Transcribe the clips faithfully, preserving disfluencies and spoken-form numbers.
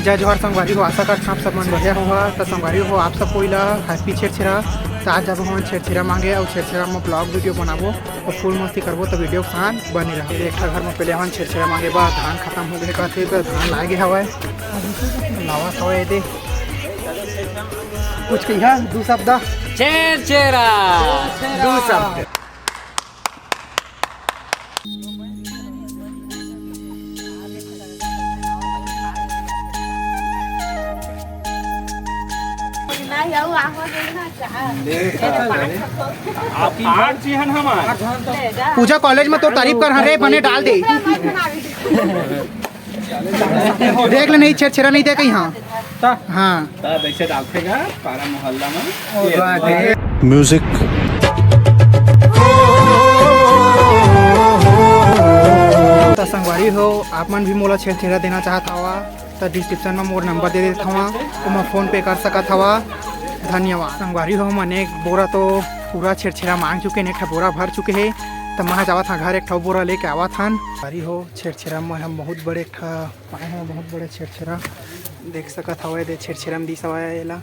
जय जोहार संगवारी हो, आशा करथन आप सब मन बढ़िया होहा। त संगवारी हो, आप सब कोई ला happy छेरछेरा। त आज जाबो हमन छेरछेरा मांगे अउ छेरछेरा म vlog video बनाबो अउ full मस्ती करबो। त video के साथ बने रहो। एक ठा घर म पहले हमन छेरछेरा मांगे बर धान खतम हो गए कथे, त धान लाए गे हवय, लावत हवय एदे। कुछ कहिहा दू शब्द? छेरछेरा। दू शब्द। पूजा, कॉलेज में तोर तारीफ करहन रे, बने डाल दे। देख ले, नहीं छेरछेरा नहीं दे कहीं। हाँ। हाँ। त वैसे डालथे गा पारा मोहल्ला में। Music। त संगवारी हो, आप मन भी मोला छेरछेरा देना चाहत हवा, त description में मोर number दे देत हवा, ओमा PhonePe कर सकत हवा। धन्यवाद। संगवारी हो, हमन एक बोरा तो पूरा छेरछेरा मांग चुके हैं, एक ठा बोरा भर चुके हैं, त मैं जावत हाँ घर एक ठा बोरा लेके आवत हन। संगवारी हो, छेरछेरा में हम बहुत बड़े एक ठा पाए हवं, बहुत बड़े छेरछेरा। देख सकत हवय, दे छेरछेरा में दिस हवय एला।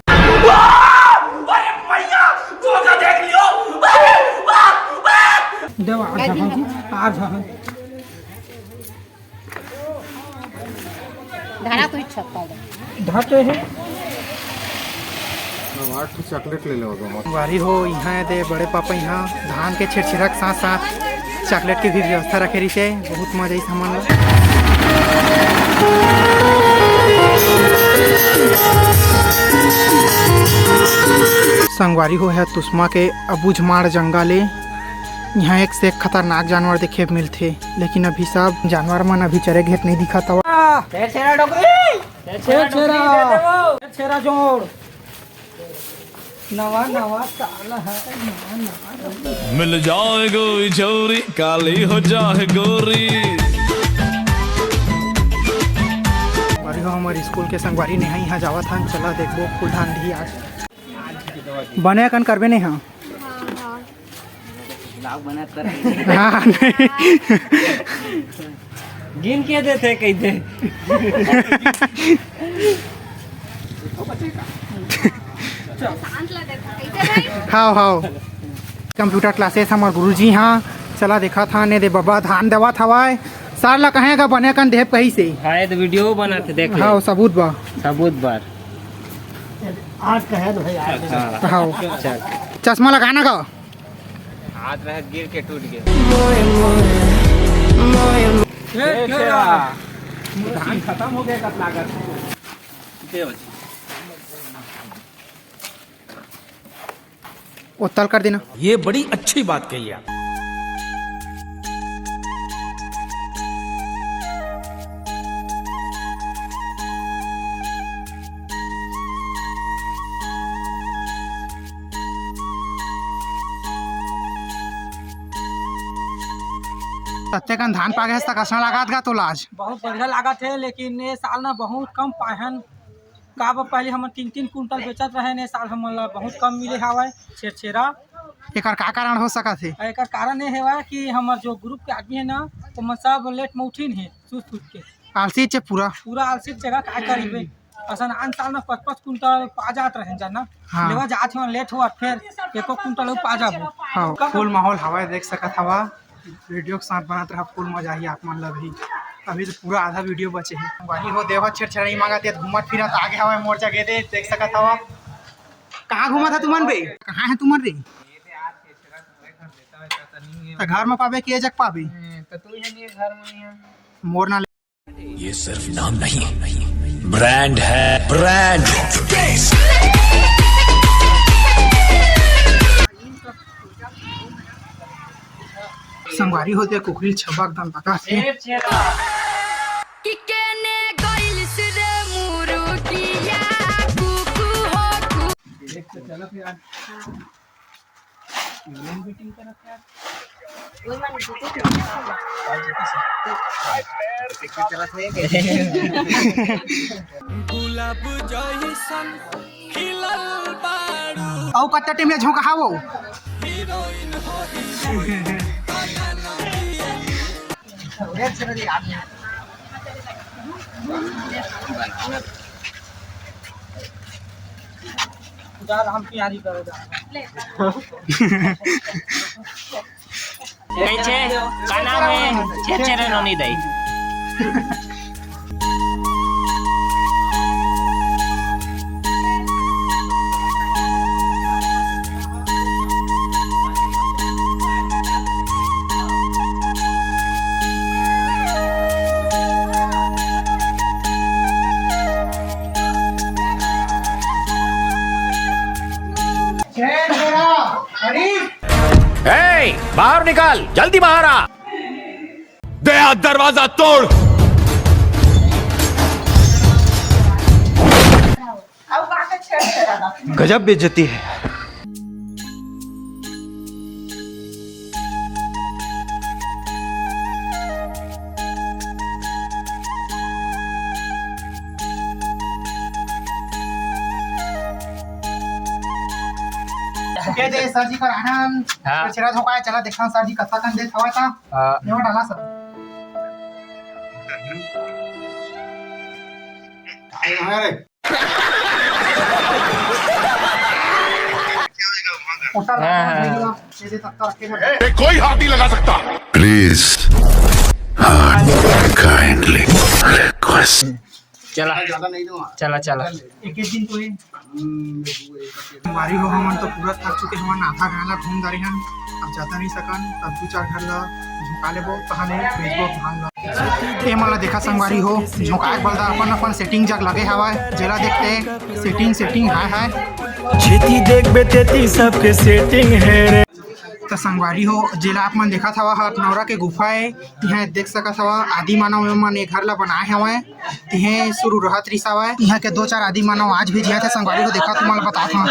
देवा, आ जा, आ जा। धरा तो ही छक्का दे। धर तो है। हम आठ ठो चॉकलेट ले लेवा। संगवारी हो, इहाँ दे बड़े पापा इहाँ धान के छेरछेरा के साथ साथ चॉकलेट के भी व्यवस्था रखे रहिसे। बहुत मजा आइस हमन ला। संगवारी हो, है तुसमा के अबूझमाड़ जंगल ए। इहाँ एक से एक खतरनाक जानवर देखे मिलथे, लेकिन अभी सब जानवर मन अभी चरे घेत नहीं दिखत हवय। छेरछेरा डोकरी, छेरछेरा, छेरछेरा जोड़। नवा नवा साल है, नवा नवा। मिल जाए कोई छौरी, काली हो जाए गोरी। अरे हो, हमर स्कूल के संगवारी नेहा इहाँ जावत हन, चला देखबो, फूल धान दिही आज। बने अकन करबे नेहा। हाँ, हाँ। हाँ, नहीं। गिन के देथे कहिथे। शांत ला देथे, कहिथे भाई। हाव, हाव। Computer classes हमर गुरुजी हाँ, चला देखत हन, ए दे बबा धान देवत हवय। सर ला कहे गा बने कन देब कहिसे। हाँ, ये तो video बनाथे, देख ले। हाव, सबूत बा। सबूत बा। आज कहे तो भाई, आज। हाँ। हाव। चल। चश्मा लगाना गा। हाथ में गिर के टूट गया। ए, ए, तेरा। तेरा। धान खतम हो गया का लागत। दे बच्ची। ओतल कर देना। ये बड़ी अच्छी बात कही आप। तत्ते कन धान पागे हस त कइसना लागत गा तोला आज? बहुत बढ़िया लागत हे, लेकिन ए साल ना बहुत कम पाए हन। काबर पहले हमन तीन तीन कुंटल बेचत रहेन, ए साल हमन ला बहुत कम मिले हावय छेरछेरा। एकर का कारण हो सकत हे? एकर कारण ये हेवय कि हमर जो group के आदमी हे ना, ओमन सब late में उठिन हे, सुत सुत के। आलसी चे पूरा। पूरा आलसी जगह का करिबे? असन आन साल में पाँच पाँच कुंटल पा जात रहे, जाना। हाँ। लेवा जात हो, late हो, और फिर एको कुंटल पा जाबो। हाँ, कब full माहौल हवा देख सकत हवा। Video के साथ बनत रहा, full मजा आही आप मन ला भी। अभी तो पूरा आधा video बचे हे। वही हो, देवा छेरछेरा नहीं मांगत हे, घूमत फिरत आगे हवा मोर जगह दे, देख सकत हवा। कहाँ घूमत हे तुमन बे? कहाँ हे तुमन रे? त घर में पाबे कि ए जग पाबे? तो तू ही नहीं घर में ही है। मोर ना ये सिर्फ नाम नहीं, brand है, brand। संगवारी हो, ए दे कुकरी छबक दन लगा से। कि केने गइल से रे मुरुगिया, कुकू हो कु- गुलाब जइसन खिलल बारू। अउ कत्ता टीम ले झोंका हावो? हीरोइन हो हीरोइन। यार, हम तैयारी करो। कैसे? का नाम है? छेरछेरा नोनी दाई। ए, बाहर निकल, जल्दी बाहर आ। दे हाथ, दरवाजा तोड़। गजब बेइज्जती है यार। के दे सर जी कर आनंद। हाँ। छेरछेरा झोंकाय, चला देखा सर जी कतका कन देत हवा ता। हाँ। नेवा डाला सर। अरे। हाँ, हाँ। ये दे तब तो रखे घर। पे कोई हाथ नहीं लगा सकता। Please, heart, kindly request. चला, ज्यादा नहीं दूंगा। चला, चला। एक एक दिन तो ये संगवारी हो, हमन तो पूरा थक चुके हवन, आधा घंटा घूम डारे हन, अब जाता नहीं सकन, तब दू चार घर ला झोंका लेबो, तहाने भेजबो धान ला। ए मन ला देखा संगवारी हो, झोंकाए के बलदा अपन अपन setting जग लगे हवय, जेला देखते setting, setting हाय हाय। जेती देखबे तेती सबके setting हे रे। त संगवारी हो, जेला आप मन देखत हवा, हथनौरा के गुफा ए। इहाँ देख सकत हवा, आदि मानव मन ए घर ला बनाए हवय। इहें शुरू रहत रिहिस हवय। इहाँ के दो चार आदि मानव आज भी जियत हे। संगवारी हो, देखा तुमन ला बतात हव।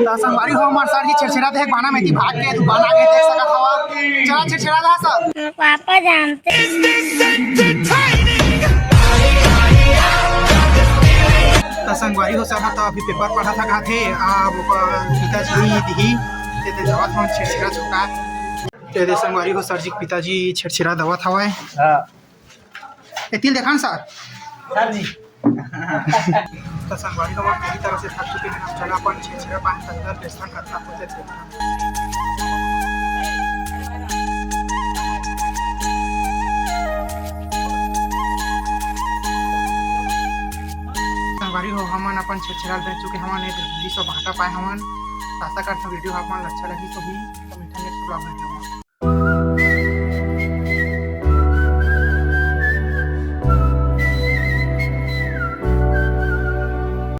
त संगवारी हो, हमर सर जी छेरछेरा देख बाना में भाग के दुकान आगे देख सकत हवा। चला छेरछेरा ला सर। पापा जानते। त संगवारी हो, सर ह त अभी paper पढ़त हे, कहाथे, अब ओकर पिताजी दिही, ते दे जावत हन छेरछेरा झोंका। ते दे संगवारी हो, सर जी के पिताजी छेरछेरा देवत हवय। हाँ। ए, तिल देखान सर। सर जी। त संगवारी हो, पूरी तरह से थक चुके हैं। अब चला अपन छेरछेरा पान संगत बेसन करता होते थे। संगवारी हो, हमन अपन छेरछेरा बेच चुके हवन, एक दू सौ भाटा पाए हवन। आशा करथन video आप मन ला अच्छा लगी, तो भी तो मिलथन next vlog में।